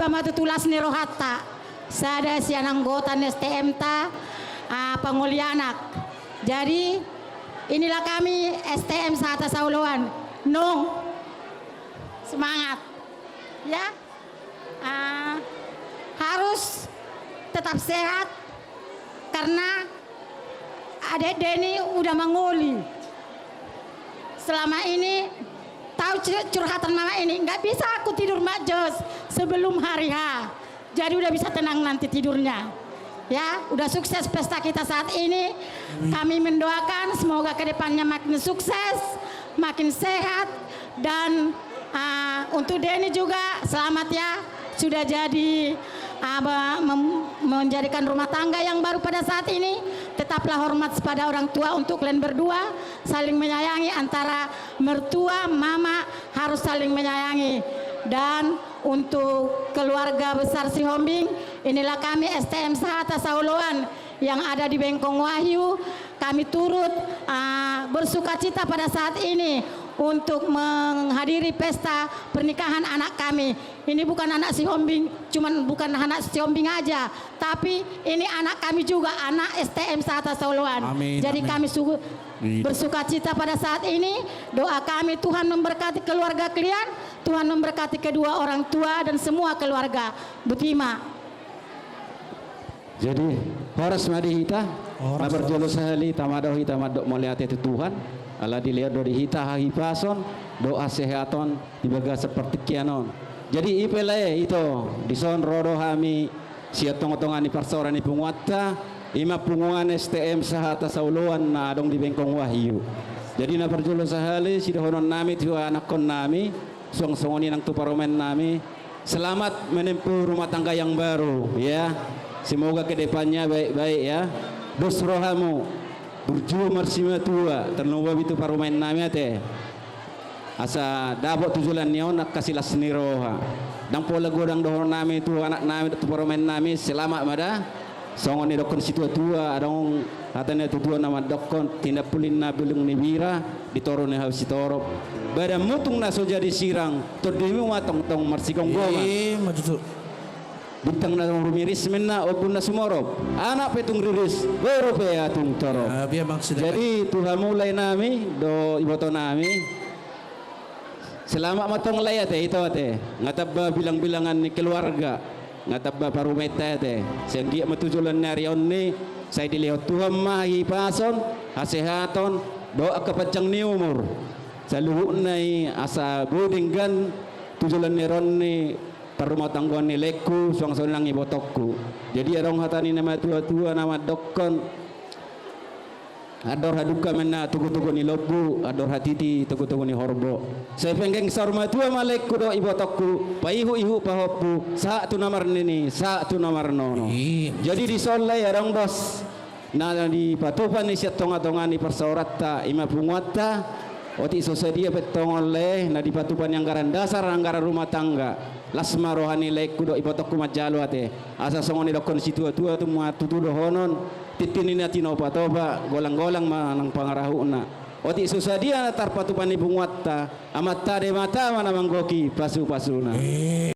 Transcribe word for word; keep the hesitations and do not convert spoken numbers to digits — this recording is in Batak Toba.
ma tutu las ni rohanta sada sian anggota ni S T M-ta, ah, pangoli anak. Jadi, inilah kami S T M Sahata Saoloan. Nung, semangat. Ya. Ah, harus tetap sehat karena Adek Deni udah mangoli. Selama ini, tahu cu-, curhatan mama ini, nggak bisa aku tidur, Mak Jos, sebelum hari H. Jadi udah bisa tenang nanti tidurnya. Ya, udah sukses pesta kita saat ini. Kami mendoakan semoga ke depannya makin sukses, makin sehat, dan, ah, untuk Deni juga, selamat ya, sudah jadi, ah, be-, mem-, menjadikan rumah tangga yang baru pada saat ini. Tetaplah hormat kepada orang tua untuk kalian berdua, saling menyayangi antara mertua, mama, harus saling menyayangi. Dan untuk keluarga besar Sihombing, inilah kami S T M Sahata Saoloan yang ada di Bengkong Wahyu, kami turut, ah, bersukacita pada saat ini untuk menghadiri pesta pernikahan anak kami. Ini bukan anak Sihombing, cuman bukan anak Sihombing aja, tapi ini anak kami juga, anak S T M Sahata Saoloan. Amin, amin. Jadi kami su-, iya, bersukacita pada saat ini. Doa kami, Tuhan memberkati keluarga kalian, Tuhan memberkati kedua orang tua dan semua keluarga. Botima. Jadi, horas ma di hita. Horas, na parjolo, horas. Sahali, tama do hita mandok mauliate tu Tuhan. Ala dilehon do di hita hahipason dohot hasehaton di bagasan partingkian on. Jadi, i pe lae, ito, dison ro do hami sian tongatonga ni parsaoran ni punguanta, i ma punguan S T M Sahata Saoloan na adong di Bengkong Wahyu. Jadi, na parjolo sahali, sidohonon nami tu anakkon nami, suang songon i nang tu parumaen nami, selamat menempuh rumah tangga yang baru, ya. Semoga ke depannya baik-baik, ya. Dos rohamu, burju marsimatua, tarlumobi tu parumaen nami ate. Asa dapot tu joloan ni on angka silas ni roha. Ndang pola godang dohonon nami tu anak nami, tu parumaen nami, selamat ma da. Songon nidokkon situatua, adong hata ni natuatua na mandokkon, tindampulin na bulung ni bira, di toru ni hau sitorop. Badanmu tung na so jadi sirang, tondimu ma tongtong marsigomgoman. Ima tutu. Bintang na tung rumiris ninna, ombun na sumorop. Anak pe tung riris, boru pe tung torop. Ya, biar maksudnya. Jadi, tu hamu lae nami, dohot iboto nami, selamat ma tong lae ate, ito ate. Nga tamba bilangbilangan ni keluarga, nga tamba parumaenta ate. Sai anggiat ma tu joloan ni ari on i, sai dilehon Tuhan ma hahipason, hasehaton, dohot angka panjang ni umur. Saluhutna i asa boi denggan tu joloan ni ari on i parrumatanggaon ni laengku, suang songon i nang ibotongku. Jadi adong hata ni na matuatua na mandokkon, andor hadungka ma ninna togutogu ni lombu, andor hatiti togutogu ni horbo. Sai penggeng saur matua ma laengku dohot ibotongku, paihutihut pahompu, sahat tu na marnini, sahat tu na marnono. Iya. Jadi dison lae adong dos na dipatupa ni sian tongatonga ni parsaoranta, i ma punguanta, otik so sadia pe tong on lae, na dipatupa ni anggaran dasar, anggaran rumah tangga. Las ma roha ni laengku dohot ibotongku manjalo ate. Asa songon nidokkon situatua tumua tutu dohonon, tintin ni na tinopatopa, golanggolang ma nang pangarahutna. Otik so sadia na tarpatupa ni punguanta, Amanta Debata ma na manggohi pasupasuna. Eh.